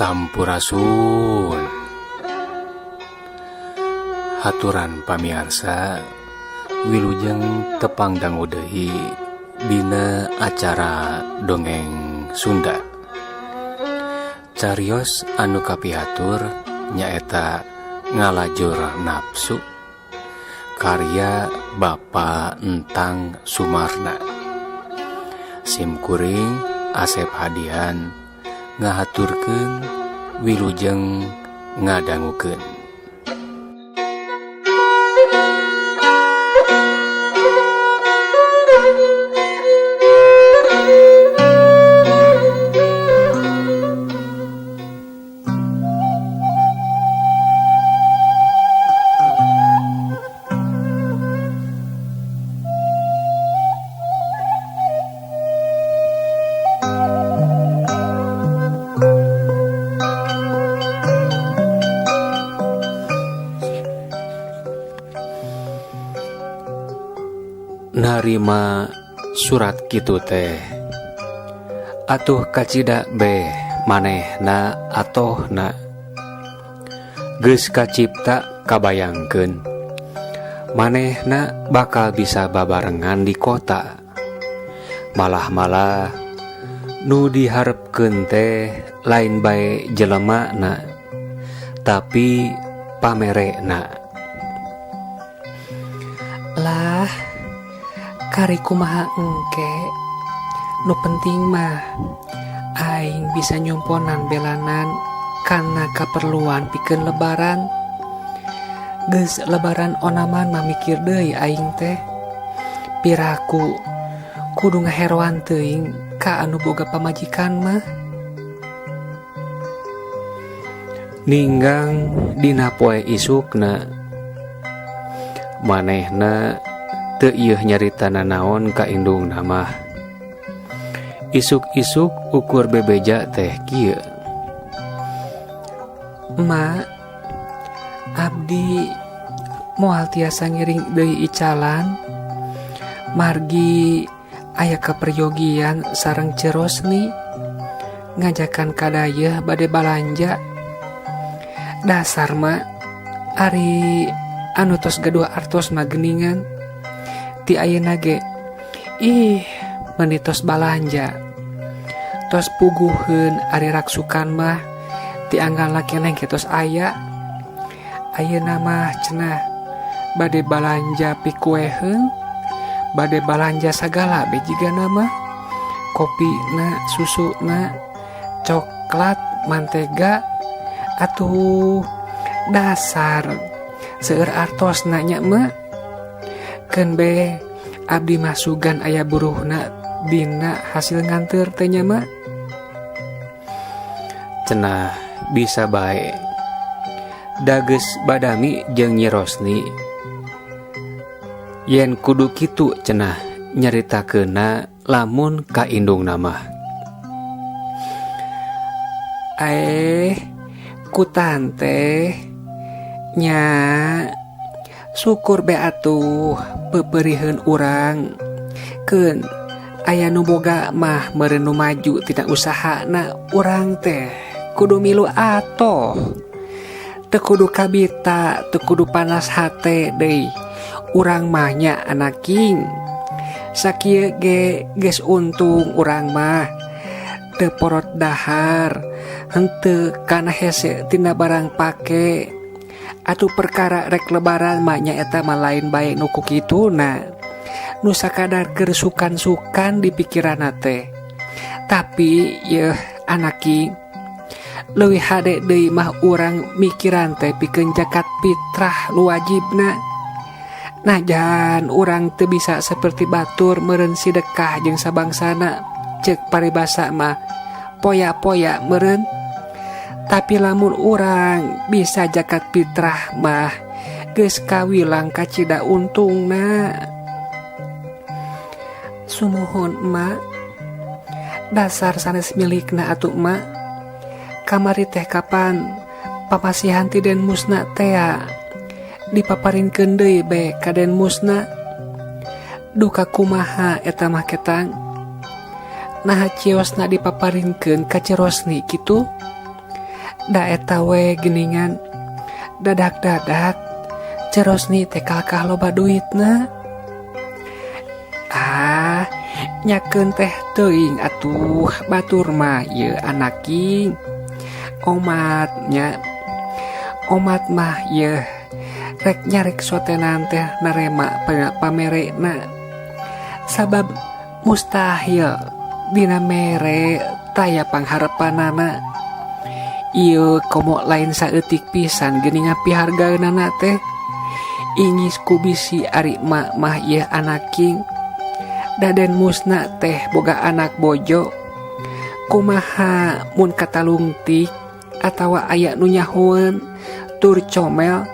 Sampurasun. Haturan pamiarsa wilujeng tepang dangu deui dina acara dongeng Sunda. Carios anu kapihatur nyaeta ngalajur nafsu karya Bapa Entang Sumarna. Simkuring Asep Hadian ngahaturkeun wilujeng ngadangukeun. Narima surat kitu teh atuh kacida be manehna atohna geus kacipta kabayangkeun manehna bakal bisa babarengan di kota malah-malah nu diharepkeun teh lain bae jelemana tapi pamerekna. Lah kari kumaha engke nu penting mah aing bisa nyumponan belanan kana kaperluan pikeun lebaran. Geus lebaran onaman mah mikir deui aing teh piraku kudu ngaheroan teuing ka anu boga pamajikan mah. Ninggang dina poe isukna manehna teu ieuh nyarita nanaon ka indungna mah. Isuk-isuk ukur bebeja teh kieu. Ma, abdi moal tiasa ngiring deui icalan margi aya kaperyogian sareng Cerosni ngajakan kadayeuh bade balanja. Dasar ma ari anu tos gaduh artos mah geuningan ti ayeuna ge ih meuni tos balanja tos puguheun ari raksukan mah ti anggal keneh ge tos aya. Ayeuna mah cenah bade balanja pikueheun, bade balanja sagala be jigana mah, kopina, susuna, coklat, mantega, atuh dasar seueur artosna nya mah. Keun be abdi mah sugan aya buruhna dina hasil nganteur teh nya mah. Cenah bisa bae dageus badami jeung Nyi Rosni yen kudu kitu cenah nyaritakeunna lamun ka indungna mah. Ku tante nya syukur be atuh peperiheun urang keun aya nu boga mah meureun nu maju tina usahana urang teh kudu milu atoh teu kudu kabita teu kudu panas hate deui urang mah nya anaking sakieu ge geus untung urang mah teu porot dahar henteu kana hese tina barang pake. Atuh perkara rek lebaran mah nya eta mah lain bae nu ku kituna nu sakadar keur sukan-sukan di pikiranna teh. Tapi yeuh anaki leuwih hade deui mah urang mikiran teh pikeun zakat fitrah nu wajibna. Najan urang teu bisa seperti batur meureun sidekah jeung sabangsana ceuk paribasa mah poya-poya meureun. Tapi lamun urang bisa zakat fitrah mah geus kawilang kacida untungna. Sumuhun emak, dasar sanes milikna atuh emak. Kamari teh kapan papasihan ti Den Musna tea dipaparinkeun deui be ka Den Musna. Duka kumaha eta mah ketang. Naha ciosna dipaparinkeun ka Cerosni kitu? Da eta we geuningan dadak-dadak Ceu Rosni teh kalkah loba duitna. Ah, nyakeun teh teuing atuh batur mah ieu anaking. Omat nya. Omat mah ieu rek nyarek sotenan teh narema pamerena. Sabab mustahil dina mere taya pangharepanana. Ieu komo lain saeutik pisan geuning ngapihargaeunana teh. Ingis ku bisi ari mak mah ieu anaking. Daden Musna teh boga anak bojo. Kumaha mun katalungtik atawa aya nu nyahoeun tur comel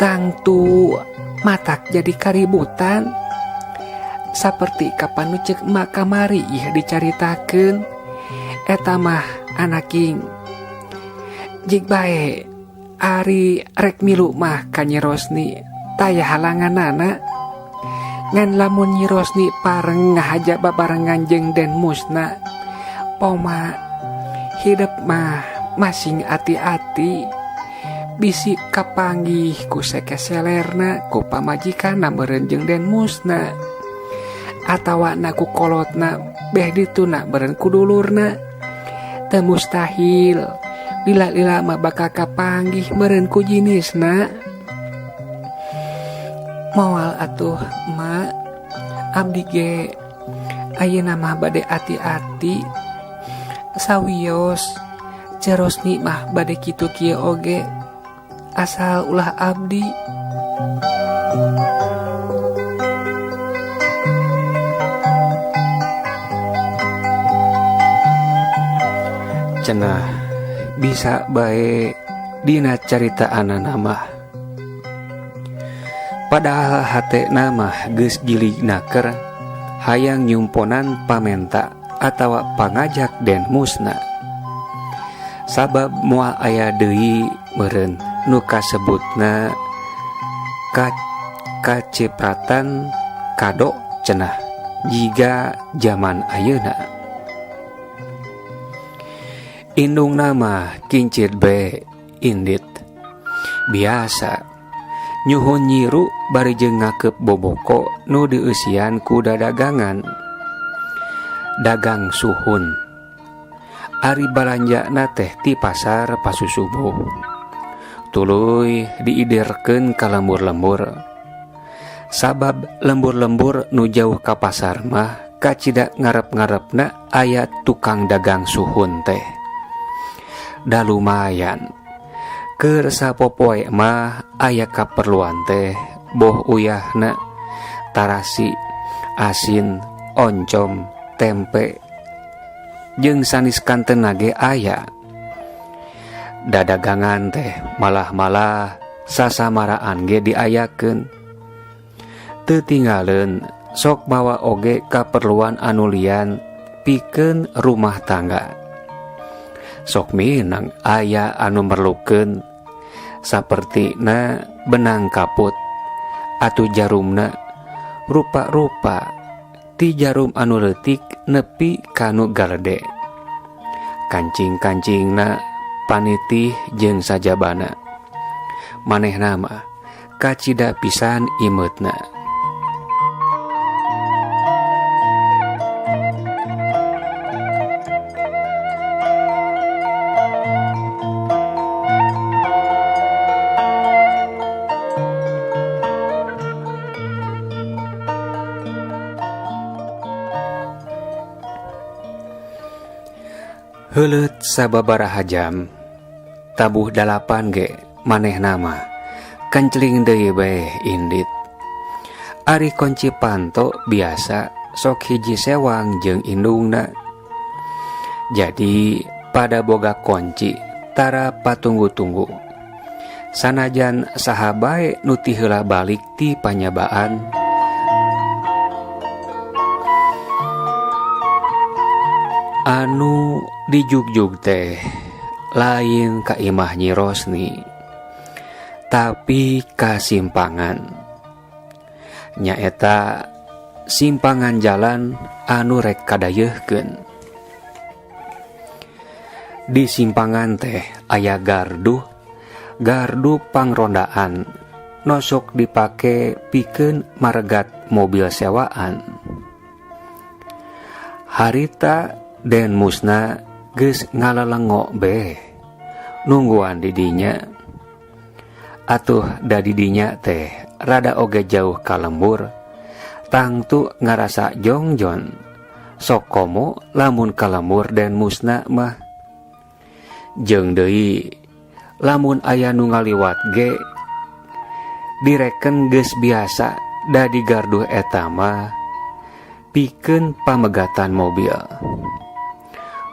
tangtu matak jadi kaributan. Saperti kapan nu ceuk emak kamari ieu dicaritakeun. Eta mah anaking. Jig bae ari rek milu mah ka Nyi Rosni taya halanganana. Ngan lamun Nyi Rosni pareng ngahaja babarengan jeung Den Musna, poma hidep mah masing ati-ati. Bisi kapanggih ku sekeselerna ku pamajikanna meureun jeung Den Musna. Atawa na ku kolotna beh dituna meureun ku dulurna. Teu mustahil lila-lila mah bakal kapanggih meureun ku jinisna. Moal atuh mak, abdi ge ayeuna mah bade ati-ati. Sawios Ceu Rosni mah bade kitu kieu oge, asal ulah abdi. Cenah bisa bae dina caritaanana mah. Padahal hatena mah geus gilig naker hayang nyumponan pamenta atawa pangajak Den Musna. Sabab moal aya deui meureun nu kasebutna kacipratan kado cenah jiga jaman ayeuna. Indungna mah kincir be indit. Biasa nyuhun nyiru bari jeung ngakeup boboko nu dieusian ku dadagangan. Dagang suhun. Ari balanjana teh ti pasar pasusubuh. Tuluy diidirkeun ka lembur-lembur. Sabab lembur-lembur nu jauh ka pasar mah kacida ngarep-ngarepna aya tukang dagang suhun teh. Da lumayan. Keur sapopoe mah aya kaperluan teh boh uyahna, tarasi, asin, oncom, tempe, jeung sanis kantena ge aya. Dadagangan teh malah-malah sasamaraan ge diayakeun. Teu tinggaleun sok mawa oge kaperluan anu lian pikeun rumah tangga. Sok minang aya anu merlukeun sapertina benang kaput atuh jarumna rupa-rupa ti jarum anu leutik nepi kanu galede. Kancing-kancingna panitih jeung sajabana. Manehna mah kacida pisan imeutna. Heuleut sababaraha jam tabuh 8 ge manehna mah kencling deui bae indit. Ari kunci panto biasa sok hiji sewang jeung indungna. Jadi pada boga kunci tara patunggu-tunggu. Sanajan saha bae nu ti heula balik ti panyabaan. Anu dijugjug teh lain ka imah Nyi Rosni, tapi ka simpangan. Nyaeta simpangan jalan anu rek kadayeuhkeun. Di simpangan teh aya gardu, gardu pangrondaan nu sok dipake pikeun maregat mobil sewaan. Harita Den Musna geus ngalelengo be nungguan didinya. Atuh da didinya teh rada oge jauh ka lembur, tangtu ngarasa jongjon. Sok komo lamun ka lembur Den Musna mah. Jeung deui lamun aya nu ngaliwat ge direken geus biasa da di gardu eta mah pikeun pamegatan mobil.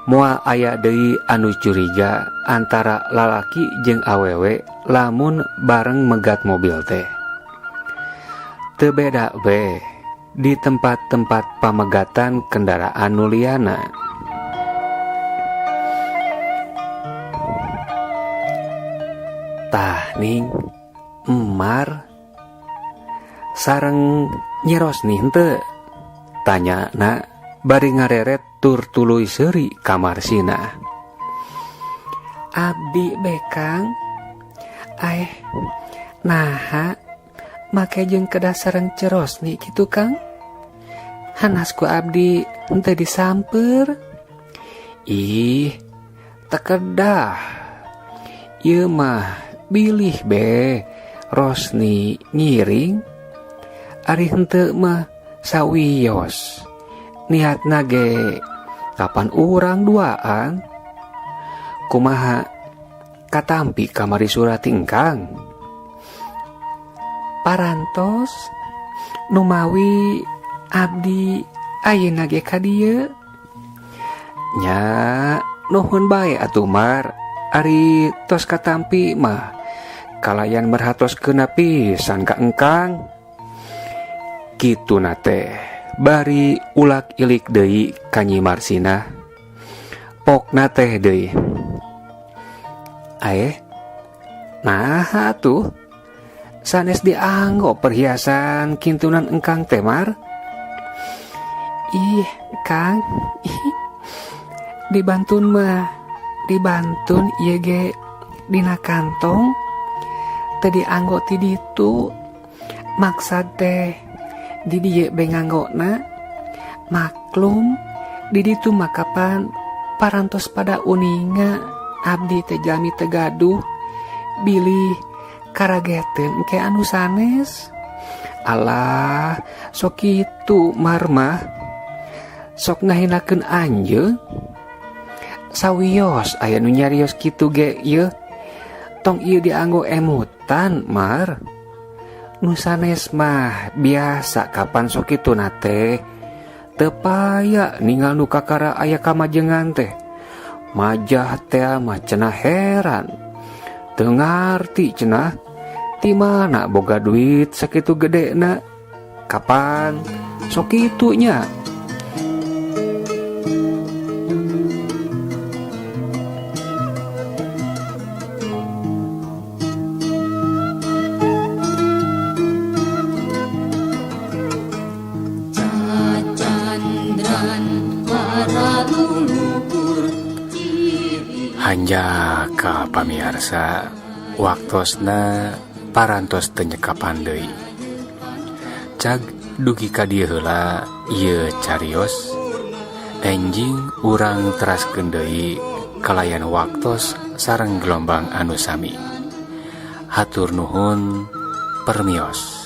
Moal aya deui anu curiga antara lalaki jeung awewe lamun bareng megat mobil teh. Teu beda we di tempat-tempat pamegatan kendaraan nu liana. Tah ning Emar sareng Nyi Rosni henteu? Tanyana bari ngareret tur tuluy seuri ka Marsina. Abdi be Kang. Aeh, naha make jeung kedah sareng Ceu Rosni kitu Kang? Hanas ku abdi henteu disamper. Ih, teu kedah. Ieu mah bilih be Rosni ngiring. Ari henteu mah sawios. Niatna ge kapan urang duaan? Kumaha katampi kamari surat ingkang? Parantos numawi abdi ayeuna ge ka dieu. Nya nuhun bae atuh Mar. Ari tos katampi mah kalayan merhatoskeun pisan ka engkang. Kituna teh bari ulak ilik deui ka Nyi Marsinah. Pokna teh deui. Aeh, naha atuh sanes dianggo perhiasan kintunan engkang teh Mar? Ih, Kang, dibantun mah, dibantun ieu ge dina kantong teu dianggo ti ditu. Maksad teh di dieu be nganggona. Maklum di ditu mah kapan parantos pada uninga abdi teh jalmi teu gaduh bilih karageteun engke anu sanes. Alah, sok kitu Mar mah. Sok ngahinakeun anjeun. Sawios aya nu nyarios kitu ge ieu. Tong ieu dianggo emutan Mar. Nu sanes mah biasa kapan sok kituna teh. Teu paya ningal nu kakara aya kamajengan teh. Majah teh mah cenah heran. Teu ngarti cenah ti mana boga duit sakitu gedena. Kapan sok kitu nya. Hanjaka pamiarsa, waktosna parantos teu nyekapan deui. Cag dugi ka dieu heula ieu carios. Enjing urang teraskeun deui kalayan waktos sareng gelombang anu sami. Hatur nuhun permios.